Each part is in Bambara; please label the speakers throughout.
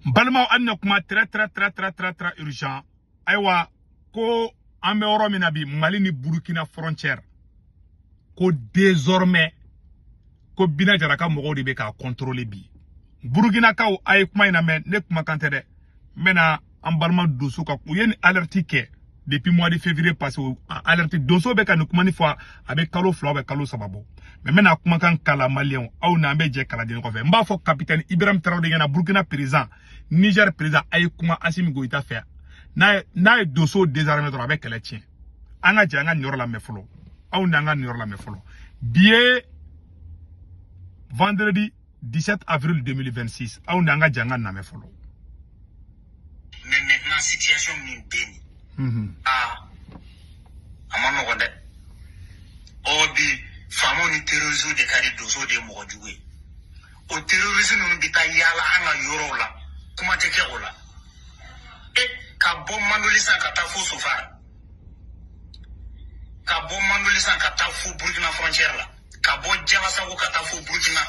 Speaker 1: N balimaw, an na kuma très très très très très très urgent. Ayiwa, ko an bɛ yɔrɔ min na bi, Mali ni Burukina frontière, ko désormais ko Bina Jara ka mɔgɔw de bɛ k'a contrôler bi. Burukinakaw, a ye kuma in lamɛn, ne kumakan tɛ dɛ. N bɛna an balima Donso ka, u ye nin alerte kɛ depuis mois de février passé. Alerte Donso bɛ ka nin kuma nin fɔ, a bɛ kalo 2 bɛ kalo 3 bɔ. Mais n bɛna kumakan kala maliyɛnw, aw n'an bɛ jɛ kaladen kɔfɛ. N b'a fɔ capitaine Ibrahim Traoré ɲɛna, Burkina président, Niger président, a ye kuma Assimi Goïta fɛ. N'a ye Donso désarmé dɔrɔn, a bɛ kɛlɛ tiɲɛ. An ka jɛ an ka nin yɔrɔ lamɛn fɔlɔ. Aw n'an ka nin yɔrɔ lamɛn fɔlɔ. Bi ye vendredi 17 avril 2026. Aw n'an ka jɛ an ka lamɛn fɔlɔ.
Speaker 2: Mais maintenant, situation min bɛ nin, aa, a ma nɔgɔn dɛ. Ɔ bi, faamaw ni terroristes de ka di, donsow de ye mɔgɔ jugu ye. O terroriste ninnu bɛ taa yaala an ka yɔrɔw la, kuma tɛ kɛ o la. E ka bɔ Mandoli san ka taa fo Sofara, ka bɔ Mandoli san ka taa fo Burukina frontière la, ka bɔ Jalasago ka taa fo Burukina,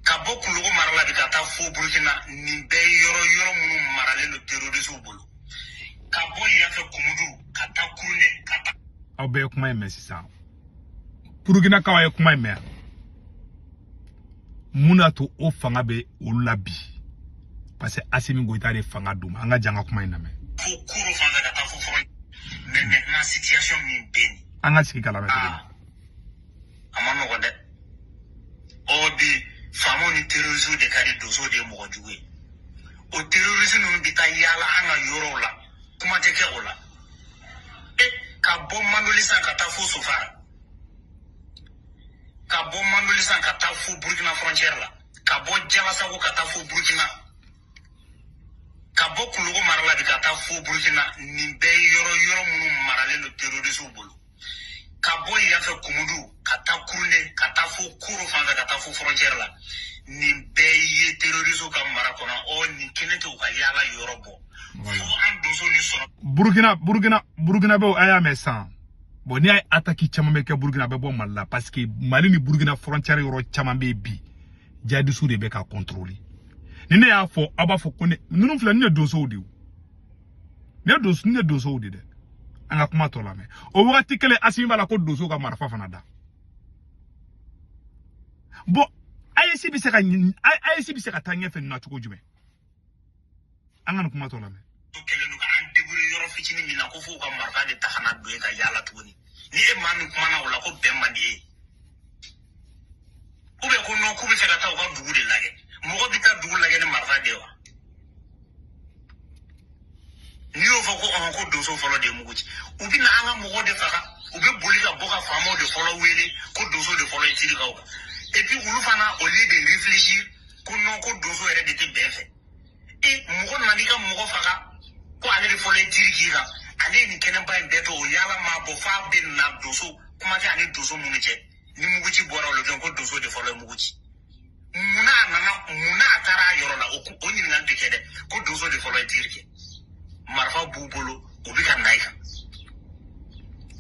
Speaker 2: ka bɔ Kulukoro mara la bi ka taa fo Burukina, nin bɛɛ ye yɔrɔ yɔrɔ minnu maralen don terroristew bolo. Ka bɔ yan fɛ Kumudu ka taa Kurune ka taa.
Speaker 1: Aw bɛɛ ye kuma in mɛn sisan. Burukinakaw, a ye kuma in mɛn. Mun y'a to o fanga bɛ olu la bi? Parce que Assimi Goïta de fanga d'u ma. An ka jɛ an ka kuma in lamɛn.
Speaker 2: Fo Koro fan fɛ ka taa fo frontière. Mais maintenant, situation min bɛ nin,
Speaker 1: An ka sigi ka lamɛn tuguni.
Speaker 2: Aa, a ma nɔgɔn dɛ. Ɔ bi, faamaw ni terroristes de ka di, donsow de ye mɔgɔ jugu ye. O terroriste ninnu bɛ taa yaala an ka yɔrɔw la, kuma tɛ kɛ o la. E ka bɔ Mandoli san ka taa fo Sofara, ka bɔ Mandoli san ka taa fo Burukina frontière la, ka bɔ Jalasago ka taa fo Burukina, ka bɔ Kulukoro mara la bi ka taa fo Burukina, nin bɛɛ ye yɔrɔ yɔrɔ minnu maralen don terroristew bolo. Ka bɔ yan fɛ Kumudu ka taa Kurune ka taa fo Koro fan fɛ ka taa fo frontière la, nin bɛɛ ye terroristew ka mara kɔnɔ. Ɔ nin kelen tɛ u ka yaala yɔrɔ bɔ fo an donso ni sɔrɔ.
Speaker 1: Burukina, Burukinabew, a y'a mɛn sisan. Bon, n'i y'a ye attaque caman bɛ kɛ Burukina, a bɛ bɔ Mali la, parce que Mali ni Burukina frontière yɔrɔ caman bɛ yen bi, jihadistes de bɛ ka contrôler. Ni ne y'a fɔ, aw b'a fɔ ko ne ninnu filɛ, nin ye donsow de ye. Ne donso, ne donsow de dɛ. An ka kuma tɔ lamɛn. O wagati kelen, Asimi b'a la ko donso ka marifa fana da. Bon, AES bɛ se ka AES bɛ se ka taa ɲɛfɛ nin na cogo jumɛn? An ka nin kuma tɔ lamɛn.
Speaker 2: Kɛlen don ka an débrouiller yɔrɔ fitinin min na, ko f'u ka marifa de ta ka na don yen ka yaala tuguni. Ni e maa min kumana o la, ko bɛn man di e ye, ou bien ko non, k'u bɛ fɛ ka taa u ka dugu de lajɛ. Mɔgɔ bɛ taa dugu lajɛ ni marifa de ye wa? N'i y'o fɔ ko ɔhɔn, ko donso fɔlɔ de ye mugu ci, u bɛ na an ka mɔgɔw de faga. U bɛ boli ka bɔ ka faamaw de fɔlɔ wele ko donso de fɔlɔ ye tirikaw kan. Et puis olu fana, au lieu de réfléchir ko non, ko donso yɛrɛ de tɛ bɛn fɛ, e mɔgɔ nana i ka mɔgɔ faga, ko ale de fɔlɔ ye tiri k'i kan, ale ye nin kɛnɛba in bɛɛ to o yaala maa bɔ f'a bɛ na donso kuma tɛ ani donso minnu cɛ. Ni muguci bɔra o la dɔrɔn, ko donso de fɔlɔ ye mugu ci. Munna a nana? Munna a taara a yɔrɔ la? O ɲininkali tɛ kɛ dɛ. Ko donso de fɔlɔ ye tiri kɛ, marifa b'u bolo, u bɛ ka na i kan,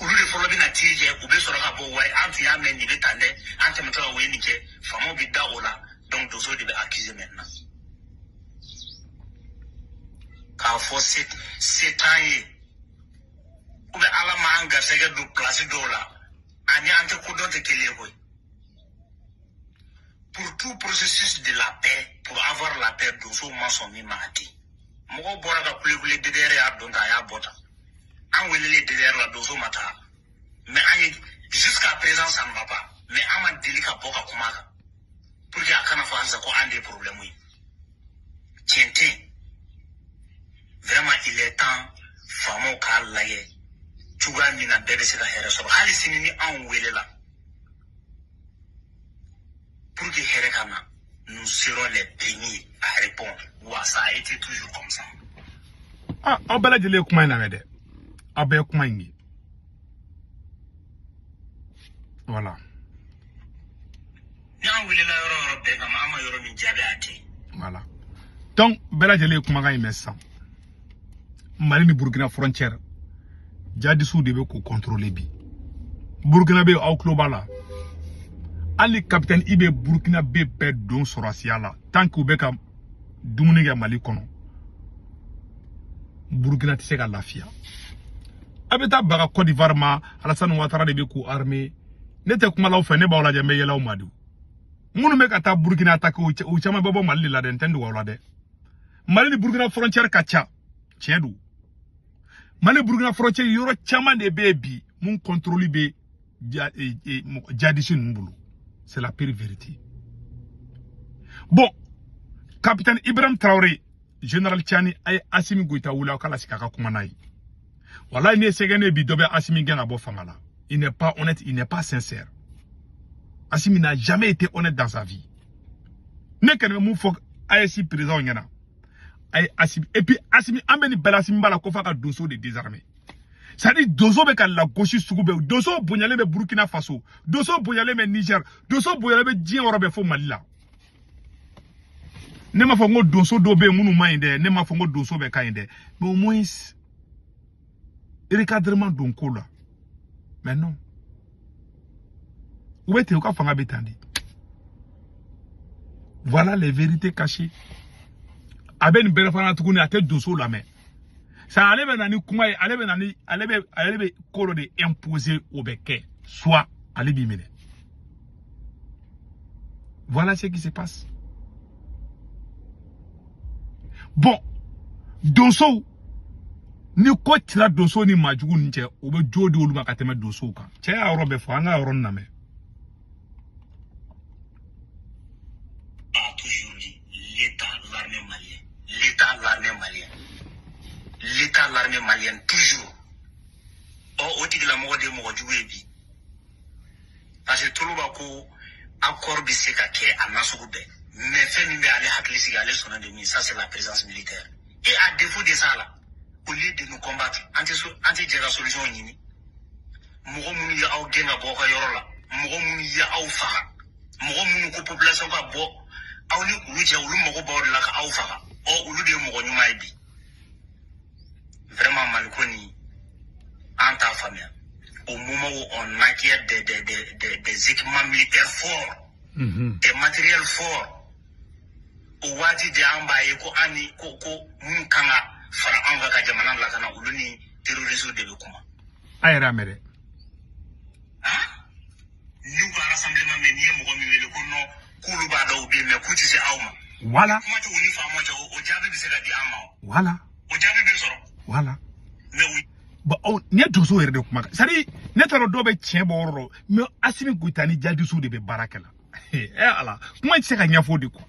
Speaker 2: olu de fɔlɔ bɛ na tiri kɛ, u bɛ sɔrɔ ka bɔ. Wa an tun y'a mɛn nin bɛ tan dɛ, an tɛmɛtɔ la, o ye nin kɛ. Faamaw bɛ da o la, donc donso de bɛ accuser maintenant. K'a fɔ se t'an ye, ou bien Ala m'an garisɛgɛ don place dɔw la, ani an tɛ kodɔn tɛ kelen ye koyi. Pour tout processus de la paix, pour avoir la paix, donsow ma sɔn min ma, a tɛ. Mɔgɔw bɔra ka kulekule, DDR y'a dɔn tan, a y'a bɔ tan. An welelen DDR la, donso ma taa. Mais an ye, jusqu'à présent ça ne va pas, mais an ma deli ka bɔ ka kuma a kan pour que a kana fɔ halisa ko an de ye problème ye. Tiɲɛ tɛ yen. Vraiment, il est temps faamaw k'a lajɛ cogoya min na bɛɛ bɛ se ka hɛrɛ sɔrɔ. Hali sini ni anw welela pour que hɛrɛ ka na, nous serons les premiers à répondre. Wa ça a été toujours comme ça.
Speaker 1: Ah, aw bɛɛ lajɛlen ye kuma in lamɛn dɛ. Aw bɛɛ ye kuma in ye. Voilà.
Speaker 2: Ni an welela yɔrɔ o yɔrɔ bɛɛ kama, an ma yɔrɔ min jaabi, a tɛ.
Speaker 1: Voilà. Donc bɛɛ lajɛlen ye kumakan in mɛn sisan. Mali ni Burukina frontière, jihadistes de bɛ k'o contrôler bi. Burukina bɛ, aw tulo b'a la. Hali capitaine I bɛ Burukina bɛ bɛɛ don sɔrɔsiya la tant que u bɛ ka dumuni kɛ Mali kɔnɔ, Burukina tɛ se ka lafiya. A bɛ taa baga Côte d'Ivoire ma, Alassane Ouattara de bɛ k'u armé. Ne tɛ kuma l'aw fɛ, ne b'aw lajɛ, n bɛ yɛlɛ aw ma de. Minnu bɛ ka taa Burukina attaquer, u caman bɛ bɔ Mali de la dɛ, n tɛ n dogo aw la dɛ. Mali ni Burukina frontière ka ca, tiɲɛ don. Mali Burukina frontière yɔrɔ caman de bɛ yen bi mun contrôle bɛ djihadiste ninnu bolo. C'est la pire vérité. Bon, capitaine Ibrahim Traoré, général Tiani, a ye Assimi Goïta wele aw k'a lasigi a ka kuma n'a ye. Walayi, ne ye sɛgɛn bi dɔ bɛ Assimi gɛn ka bɔ fanga la. Il n'est pas honnête, il n'est pas sincère. Assimi n'a jamais été honnête dans sa vie. Ne kɛnɛ bɛ mun fɔ AES président ɲɛna, a ye Assimi, et puis Assimi, an bɛ nin bɛɛ la, Assimi b'a la ko f'a ka donso de désarmer. C'est à dire donso bɛ ka lagosi sugu bɛɛ, donso bonyalen bɛ Burkina Faso, donso bonyalen bɛ Niger, donso bonyalen bɛ diɲɛ yɔrɔ bɛɛ fo Mali la. Ne m'a fɔ n ko donso dɔw bɛ yen minnu man ɲi dɛ, ne m'a fɔ n ko donso bɛɛ ka ɲi dɛ, mais au moins recadrement don ko la. Mais non, u bɛ ten, u ka fanga bɛ tan de. Voilà les vérités cachées. A bɛ nin bɛɛ fana tuguni, a tɛ donso lamɛn. Sa ale bɛ na ni kuma ye, ale bɛ na ni ale bɛ ko dɔ de imposer, o bɛ kɛ soit ale b'i minɛ. Voilà ce qui se passe. Bon, donsow ni ko cira donso ni maajugu ni cɛ, u bɛ jo di olu ma ka tɛmɛ donsow kan. Cɛ y'a yɔrɔ bɛɛ fɔ, an ka yɔrɔ nin lamɛn.
Speaker 2: A toujours dit l'État, l'armée malienne, l'État, l'armée malienne, l'État, l'armée malienne, toujours. Ɔ, o tigilamɔgɔ de ye mɔgɔ jugu ye bi, parce que Toloba ko accord bɛ se ka kɛ a nasugu bɛɛ, mais fɛn min bɛ ale hakili sigi, ale sɔnna de min, ça c'est la présence militaire. Et à défaut de ça là, au lieu de nous combattre, an tɛ so, an tɛ jɛ ka solution ɲini. Mɔgɔ minnu ye aw gɛn ka bɔ aw ka yɔrɔ la, mɔgɔ minnu ye aw faga, mɔgɔ minnu ko population ka bɔ aw ni olu cɛ, olu mago b'aw de la ka aw faga, ɔ olu de ye mɔgɔ ɲuman ye bi. Vraiment, Maliko nin, an t'a faamuya. Au moment où on acquiert des équipements militaires forts, des matériels forts, o waati de an b'a ye ko an ni ko minnu kan ka fara anw kan ka jamana lakana, olu ni terroristes de bɛ kuma.
Speaker 1: A yɛrɛ y'a mɛn dɛ.
Speaker 2: Han, n'u ka rassemblement mɛ, n'i ye mɔgɔ min wele ko non, k'olu b'a dɔn u bɛ yen, mais k'u tɛ se aw ma.
Speaker 1: Voilà.
Speaker 2: Kuma tɛ u ni faamaw cɛ, o jaabi bɛ se ka di an ma o.
Speaker 1: Voilà.
Speaker 2: O jaabi bɛ sɔrɔ.
Speaker 1: Voilà.
Speaker 2: Mais u
Speaker 1: Bon, aw nin ye donso yɛrɛ de kuma kan. C'est à dire ne t'a dɔn dɔw bɛ tiɲɛ bɔ yɔrɔ dɔ, mais Assimi Goïta ni djihadistes de bɛ baara kɛ la. Ɛ Ala, kuma in tɛ se ka ɲɛfɔ de quoi.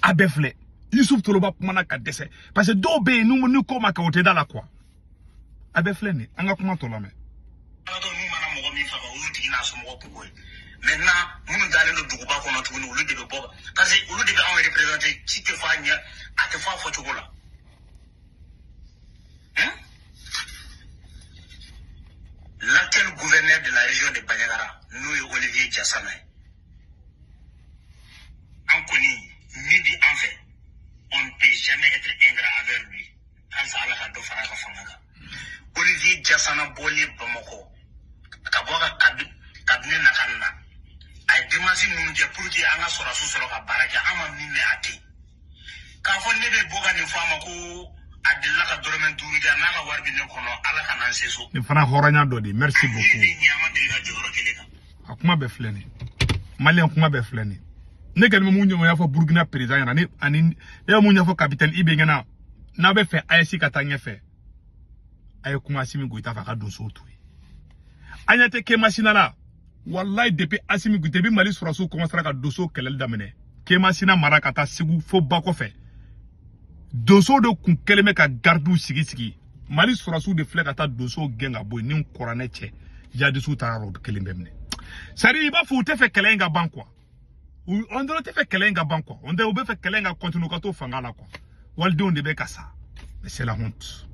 Speaker 1: A bɛɛ filɛ. Yusuf Toloba kumana ka dɛsɛ parce que dɔw bɛ yen ni ko ma kɛ o tɛ da la quoi. A bɛɛ filɛ nin ye, an ka kuma tɔ lamɛn.
Speaker 2: Ala n'u mana mɔgɔ min faga, o y'u tigi n'a somɔgɔw kungo ye. Maintenant, minnu dalen don duguba kɔnɔ tuguni, olu de bɛ bɔ parce que olu de bɛ anw représenter. Ci tɛ fɔ a ɲɛ, a tɛ fɔ a fɔcogo la. Hein? L'actuel gouverneur de la région de Bandiagara, n'o ye Olivier Diassana ye, an kɔni min bi an fɛ, on ne peut jamais être ingrat envers lui. Halisa Ala ka dɔ fara a ka fanga kan. Olivier Diassana bɔlen Bamakɔ ka bɔ a ka cabinet na ka na, a ye démarche minnu kɛ pour que an ka sɔrɔdasiw sɔrɔ ka baara kɛ, an ma min mɛn a tɛ yen. K'a fɔ ne bɛ bɔ ka nin fɔ a ma ko a delila ka dɔrɔmɛ 5 di yan, n'a ka wari bɛ ne kɔnɔ, Ala ka n'an se so.
Speaker 1: Nin fana hɔrɔnya dɔ de ye. Merci beaucoup.
Speaker 2: Ne ɲɛ, an ma deli ka jɔyɔrɔ kelen kan.
Speaker 1: A kuma bɛɛ filɛ nin ye. Maliyɛn kuma bɛɛ filɛ nin ye. Ne kɛlen bɛ mun ɲɛfɔ Burukina président ɲɛna, ne ani ne bɛ mun ɲɛfɔ capitaine Ibe ɲɛna, n'a bɛ fɛ AES ka taa ɲɛfɛ, a ye kuma Assimi Goïta fɛ a ka donsow to yen. An ɲɛ tɛ Kemasina la. Wallahi, depuis Assimi Goïta, depuis Mali sɔrɔdasiw commencera ka donsow kɛlɛli daminɛ, Kemasina mara ka taa Segu fo ba kɔfɛ, donsow de kun kɛlen bɛ ka gardiw sigi sigi. Mali sɔrɔdasiw de filɛ ka taa donsow gɛn ka bɔ yen ni kuranɛ cɛ, jihadisiw taara o kelen bɛɛ minɛ. C'est à dire i b'a fɔ u tɛ fɛ kɛlɛ in ka ban quoi. On dirait u tɛ fɛ kɛlɛ in ka ban quoi. On dirait u bɛ fɛ kɛlɛ in ka continuer, u ka to fanga la quoi. Walidenw de bɛ ka sa. Mais c'est la honte.